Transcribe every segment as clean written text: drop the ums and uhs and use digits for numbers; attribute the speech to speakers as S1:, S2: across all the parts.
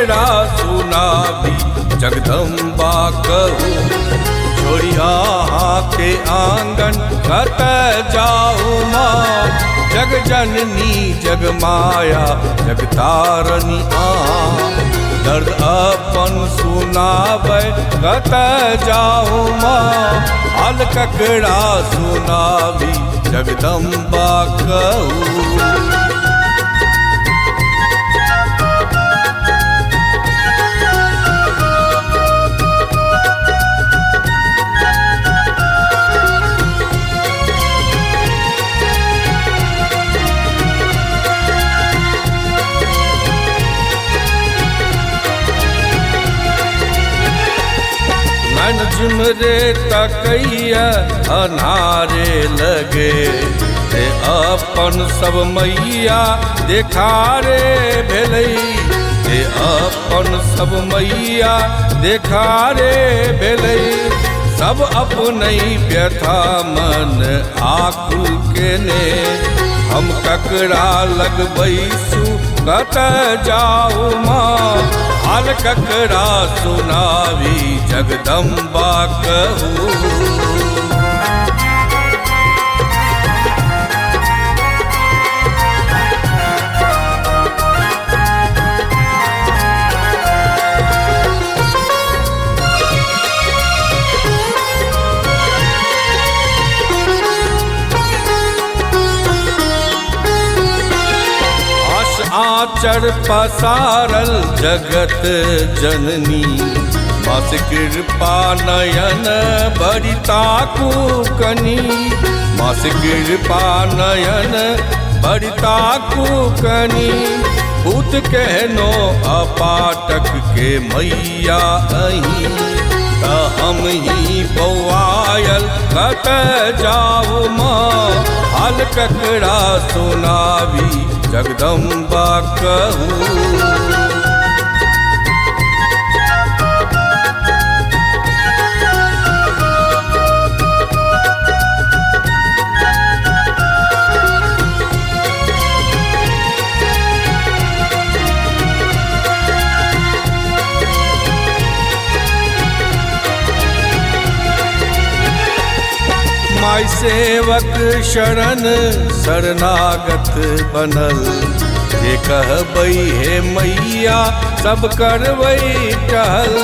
S1: ककरा सुनाबी जगदम्बा कहू। छोड़ि अहाँ के आंगन कतऽ जाउ माँ, जग जननी जग माया जगतारनी अहाँ। दर्द अपन सुनाबै कतऽ जाउ माँ, हाल ककरा सुनाबी जगदम्बा कहू। झुमरे तकैया अन्हारे लगे, ते अपन सब मैया देखारे भेलै, ते अपन सब मैया देखारे भेलै। सब अपनै व्यथा मन आकुल केने, हम ककरा लगबैसू कतऽ जाउ माँ, हाल ककरा सुनाबी जगदम्बा कहू। आचर पसारल जगत जननी, बस कृपा नयन बड़ी ताकू कनी, बस कृपा नयन बड़ी ताकू कनी। पूत कहनो अपाटक के मैया अहीं, त हम ही बौआयल कतऽ जाउ माँ, हाल ककरा सुनाबी जगदम्बा कहू। माय सेवक शरण शरणागत बनल, जे कहबै हे मैया सब करबै टहल,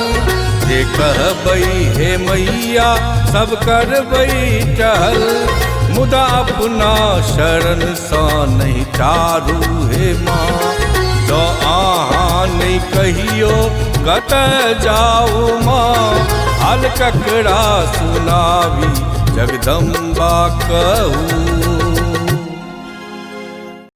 S1: जे कहबै हे मैया सब करबै टहल। मुदा अपना शरण सँ नहि टारू हे माँ, जँ अहाँ नहि कहियो कतऽ जाउ माँ, हाल ककरा सुनाबी जगदम्बा कहू।